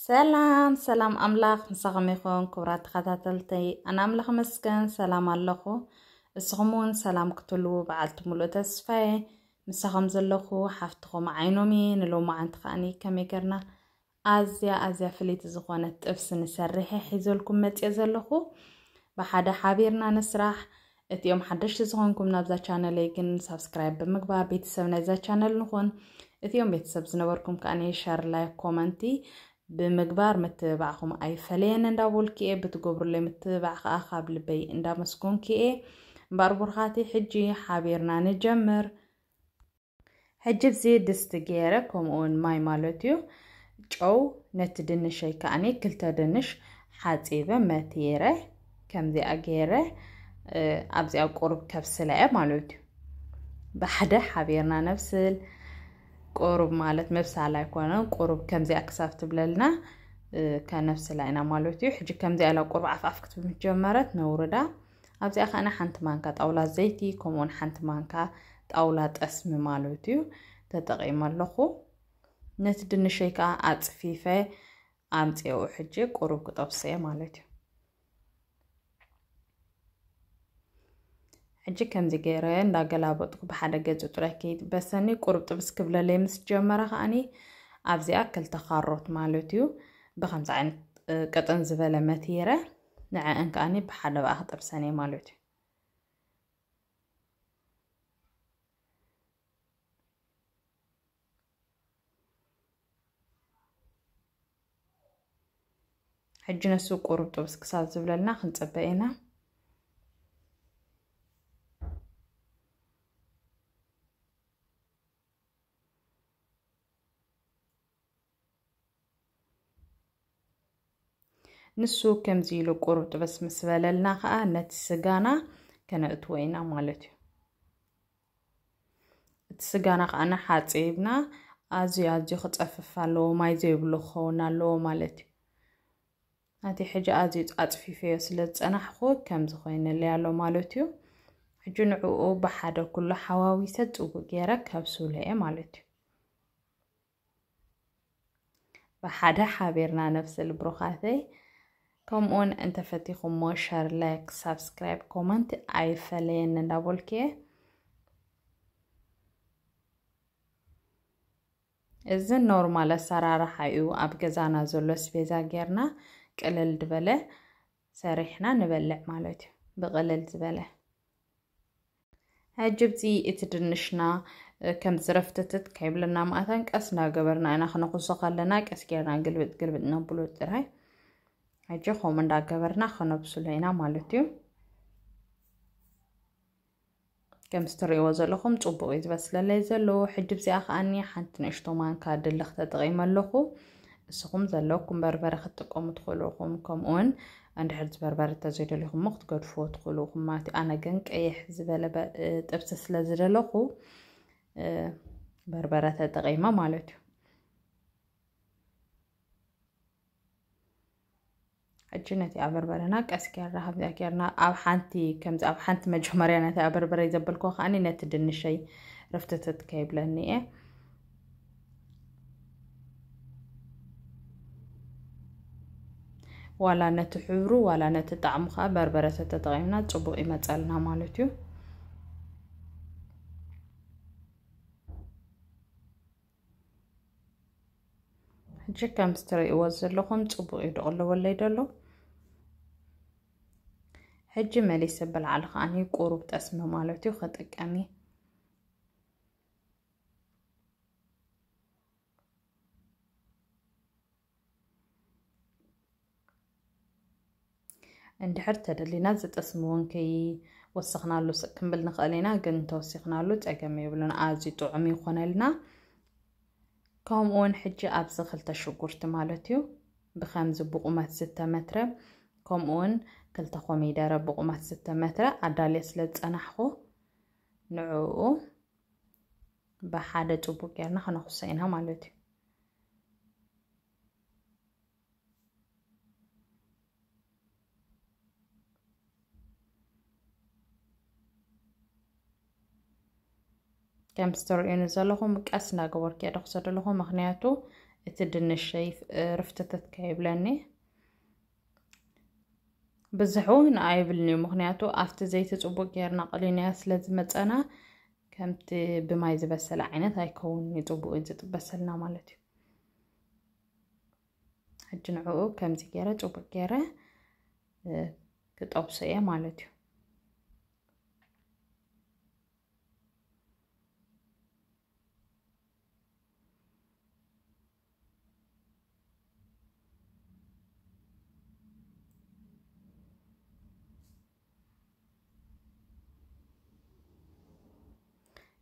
ሰላም ሰላም፣ ኣምላኽ ምሳኹም ይኹን። ክቡራት ተኸታተልተይ፣ ኣነ ኣምላኽ መስገን ሰላም ኣለኹ። እስኹም እውን ሰላም ክትህልዉ በዓልቲ ሙሉእ ተስፋ እየ። ምሳኹም ዘለኹ ሓፍትኹም ዓይኖም እየ። ንሎማዓንቲ ከኣኒ ከመይ ገርና ኣዝያ ኣዝያ ፍልይቲ ዝኾነት ጥብሲ ንሰርሕ እየ ሒዘልኩም መፅየ ዘለኹ። ብሓደ ሓቢርና ንስራሕ። እቲኦም ሓደሽቲ ዝኾንኩም ናብዛ ቻነለይ ግን ሳብስክራይብ ብምግባር ቤተሰብ ናይዛ ቻነል ንኹን። እቲኦም ቤተሰብ ዝነበርኩም ከኣ ሸር፣ ላይክ፣ ኮመንቲ ብምግባር ምትብባዕኹም ኣይፈለየን እንዳበልኩ እየ። ብትገብሩለይ ምትብባዕ ከኣ ካብ ልበይ እንዳመስገንኩ እየ። እምበኣር ቡሩኻቲ ሕጂ ሓቢርና ንጀምር። ሕጂ ኣብዚ ድስቲ ገይረ፣ ከምኡውን ማይ ማለት እዩ፣ ጨው፣ ነቲ ድንሸይ ከኣኒ ክልተ ድንሽ ሓጺበ መቲረ፣ ከምዚኣ ገይረ ኣብዚኣ ቁሩብ ከብስላ እየ ማለት እዩ። ብሓደ ሓቢርና ነብስል። ቁሩብ ማለት ምብሳል ኣይኮነን፣ ቁሩብ ከምዚኣ ክሳብ ትብለልና ከነብስላ ኢና ማለት እዩ። ሕጂ ከምዚኣ ኢላ ቁሩብ ዓፍዓፍ ክትብል ምስ ጀመረት ነውርዳ። ኣብዚኣ ከኣ ሓንቲ ማንካ ጣውላ ዘይቲ፣ ከምኡውን ሓንቲ ማንካ ጣውላ ጠስሚ ማለት እዩ ተጠቒመ ኣለኹ። ነቲ ድንሸይ ከኣ ኣጽፊፈ ኣምጽኤኡ ሕጂ ቁሩብ ክጠብሶ እየ ማለት እዩ። ሕጂ ከምዚ ገይረ እንዳገላበጥኩ ብሓደ ገጹ ጥራይ ከይጥበሰኒ ቁሩብ ጥብስ ክብለለይ ምስ ጀመረ ከኣኒ ኣብዚኣ ክልተ ካሮት ማለት እዩ ብከምዚ ዓይነት ቀጠን ዝበለ መቲረ ንዐአን ከኣኒ ብሓደ ብኣ ክጠብሰን እየ ማለት እዩ። ሕጂ ነሱ ቁሩብ ጥብስ ክሳብ ዝብለልና ክንጽበ ኢና። ንሱ ከምዚ ኢሉ ቁሩብ ጥበስ ምስ በለልና ከኣ ነቲ ስጋና ከነእትዎ ኢና ማለት እዩ። እቲ ስጋና ከኣ ሓጺብና ኣዝዩ ኣዝዩ ክጸፍፍ ኣለዎ፣ ማይ ዘይብሉ ክኸውን ኣለዎ ማለት እዩ። ናቲ ሕጂ ኣዝዩ ኣጽፊፈዮ ስለ ዝጸናሕኩ ከምዚ ኮይንለይ ኣሎ ማለት እዩ። ሕጂ ንዕኡ ብሓደ ኩሉ ሓዋዊሰ ጽቡቕ ገይረ ከብስሎ እየ ማለት እዩ። ብሓደ ሓቢርና ነብስል ብሩኻተይ። ከምኡውን እንተፈቲኹሞ ሸር፣ ላይክ፣ ሳብስክራይብ፣ ኮመንት ኣይፈለየኒ እንዳበልኩ እየ። እዚ ኖርማል ኣሰራርሓ እዩ። ኣብ ገዛና ዘሎ ስቤዛ ጌርና ቅልል ዝበለ ሰሪሕና ንበልዕ ማለት እዩ። ብቅልል ዝበለ። ሕጂ ብዚ እቲ ድንሽና ከም ዝረፍትትት ከይብለና ማእታን ቀስ እናገበርና ኢና ክነኹሶ ከለና ቀስ ጌርና ግልብጥ ግልብጥ ነብሎ ጥራይ። ሕጂ ከምኡ እንዳገበርና ክነብስሎ ኢና ማለት እዩ። ከም እትርእይዎ ዘለኹም ጽቡቕ እዩ ዝበስለለይ ዘሎ። ሕጂ ብዚኣ ከኣኒ ሓንቲ ንእሽቶ ማንካ ድልኽ ተጠቒመ ኣለኹ። ንስኹም ዘለኩም በርበረ ክትጥቀሙ ትኽእሉ ኢኹም። ከምኡውን እንድሕር ዝበርበረ እንተዘይደሊኹሞ ክትገድፍዎ ትኽእሉ ኢኹም ማለት እዩ። ኣነ ግን ቀይሕ ዝበለ በ-፣ ጥብሲ ስለ ዝደለኹ፣ እ፣ በርበረ ተጠቒመ ማለት እዩ። ሕጂ ነቲ ኣበርበረና ቀስ ጌርና ከምዚኣ ጌርና ኣብ ሓንቲ፣ ከምዚ ኣብ ሓንቲ መጀመርያ ነቲ ኣበርበረ ዘበልኮ ከኣኒ ነቲ ድንሸይ ርፍትትት ከይብለኒ እየ። ዋላ ነቲ ሕብሩ ዋላ ነቲ ጣዕሙ ከኣ በርበረ ተተጠቒምና ጽቡቕ ይመጸልና ማለት እዩ። ሕጂ ከም እትርእይዎ ዘለኹም ጽቡቕ እዩ ድቕልወለይ ደሎ። ሕጂ መሊሰ ብላዕሊ ከኣኒ ቁሩብ ጠስሚ ማለት እዩ ክጥቀም እየ። እንድሕር ተደሊና ዝጠስሚ እውን ከይወሰኽናሉ ስቕ ክንብል ንኽእል ኢና፣ ግን እንተወሲኽናሉ ጸገም የብሉን፣ ኣዝዩ ጥዑም ይኾነልና። ከምኡውን ሕጂ ኣብዚ ክልተ ሽጉርቲ ማለት እዩ ብኸምዚ ብቑመት ዝተመትረ፣ ከምኡውን ክልተ ኮሚደረ ብቑመት ዝተመትረ ኣዳልየ ስለ ዝጸናሕኩ ንዕኡ ብሓደ ጽቡቕ ጌርና ክነኹሶ ኢና ማለት እዩ። ከም እትርእዩኒ ዘለኹም ቀስ እንዳገበርኩ እየ ደኽሶ ዘለኹ፣ ምኽንያቱ እቲ ድንሸይ ርፍተተት ከይብለኒ። ብዝሕ እውን ኣይብልን እዩ፣ ምኽንያቱ ኣብቲ ዘይቲ ጽቡቕ ጌርና ቀሊናያ ስለ ዝመጸና፣ ከምቲ ብማይ ዝበሰለ ዓይነት ኣይከውን እዩ፣ ጽቡቕ እዩ ዝጥበሰልና ማለት እዩ። ሕጂ ንዕኡ ከምዚ ገይረ ጽቡቕ ገይረ ክጠብሶ እየ ማለት እዩ።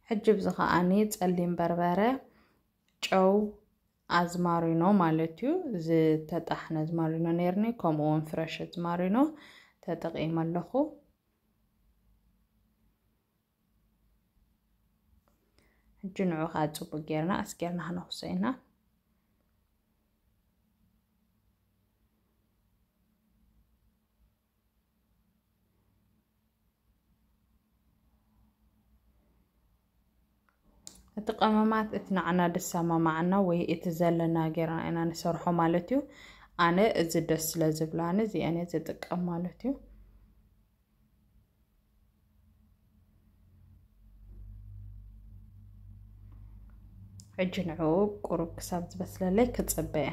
ሕጂ ብዚ ከዓኒ ጸሊም በርበረ፣ ጨው፣ ኣዝማሪኖ ማለት እዩ። ዝተጣሕነ ኣዝማሪኖ ነይርኒ፣ ከምኡ እውን ፍረሽ ኣዝማሪኖ ተጠቒመ ኣለኹ። ሕጂ ንዑ ከዓ ጽቡቅ ጌርና ኣስጌርና ክነኽሶ ኢና። እቲ ቀመማት እቲ ንዓና ድሰማማዓና ወይ እቲ ዘለና ጌርና ኢና ንሰርሖ ማለት እዩ። ኣነ እዚ ደስ ስለ ዝብላኒ እዚአን እየ ዝጥቀም ማለት እዩ። ሕጂ ንዕኡ ቁሩብ ክሳብ ዝበስለለይ ክጽበ እየ።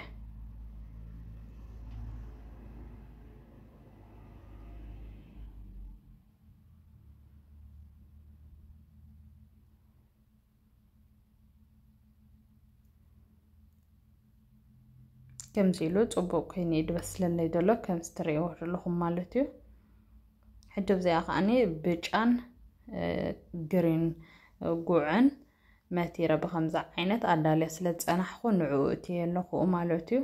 ከምዚ ኢሉ ጽቡቕ ኮይኑ እዩ ዝበስለለይ ዘሎ፣ ከምዚ ትርእይዎ ዘለኹም ማለት እዩ። ሕጂ ኣብዚኣ ከዓኒ ብጫን፣ እ፣ ግሪን፣ እ፣ ጉዕን መቲረ ብኸምዚ ዓይነት ኣዳልየ ስለ ዝጸናሕኩ ንዕኡ እትየ ኣለኹ ማለት እዩ።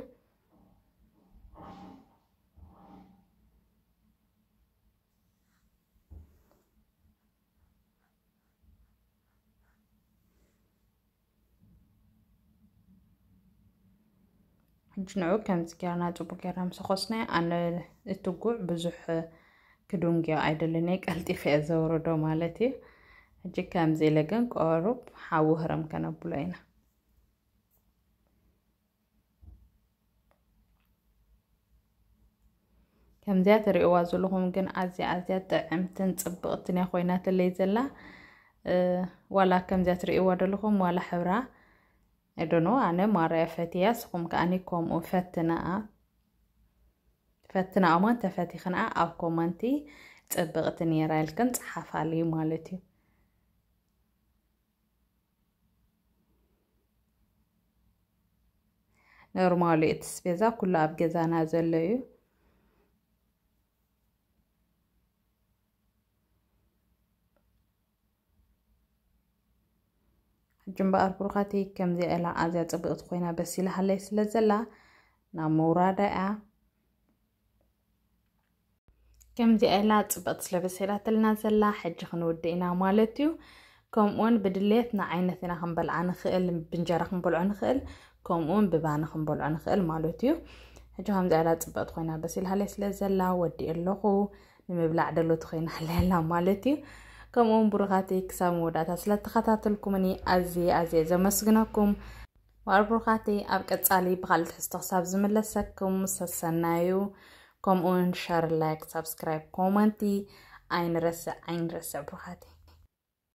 ሕጂ ንዑ ከምዚ ጌርና ጽቡቅ ጌርና ምስ ኾስናዮ፣ ኣነ እቲ ጉዕ ብዙሕ ክድንጉዮ ኣይደልን እየ፣ ቀልጢፈ እየ ዘውርዶ ማለት እዩ። ሕጂ ከምዚ ኢለ ግን ቆሩብ ሓዊ ህረም ከነብሎ ኢና። ከምዚኣ ትርእይዋ ዘለኹም ግን ኣዝያ ኣዝያ ጥዕምትን ጽብቕትን እያ ኮይናትለይ ዘላ። እ፣ ዋላ ከምዚኣ ትርእይዋ ዘለኹም ዋላ ሕብራ፣ I don't know፣ ኣነ ማራ እየ ፈትያ፣ ንስኹም ከኣኒ ከምኡ ፈትንኣ። ፈትንኣ እሞ እንተፈቲኽንኣ ኣብ ኮመንቲ ጽብቕቲ ነይራ ኢልክን ጸሓፋለይ ማለት እዩ። ኖርማሉ እቲ ስፔዛ ኩሉ ኣብ ገዛና ዘሎ እዩ። ሕጂ እምበኣር ብሩኻተይ ከምዚኣ ኢላ ኣዝያ ጽብቕቲ ኮይና በሲላ ሃለይ ስለ ዘላ ናብ ምውራዳ እያ። ከምዚኣ ኢላ ጽብቕቲ ስለ በሲላትልና ዘላ ሕጂ ክንውድእ ኢና ማለት እዩ። ከምኡውን ብድሌትና ዓይነት ኢና ክንበልዓ ንኽእል፣ ብእንጀራ ክንበልዖ ንኽእል፣ ከምኡውን ብባኒ ክንበልዖ ንኽእል ማለት እዩ። ሕጂ ከምዚኣ ኢላ ጽብቕቲ ኮይና በሲላ ሃለይ ስለ ዘላ ወዲእ ኣለኹ። ንምብላዕ ደሎቲ ኮይና ሃለይ ኣላ ማለት እዩ። ከምኡውን ብሩኻተይ ክሳብ መወዳእታ ስለ ተኸታተልኩምኒ ኣዝየ ኣዝየ ዘመስግነኩም። እምበኣር ብሩኻተይ ኣብ ቀጻሊ ብኻልእ ትሕዝቶ ክሳብ ዝምለሰኩም ሰሰናዩ። ከምኡውን ሸር፣ ላይክ፣ ሳብስክራይብ፣ ኮመንቲ ኣይንረስዕ ኣይንረስዕ ብሩኻተይ።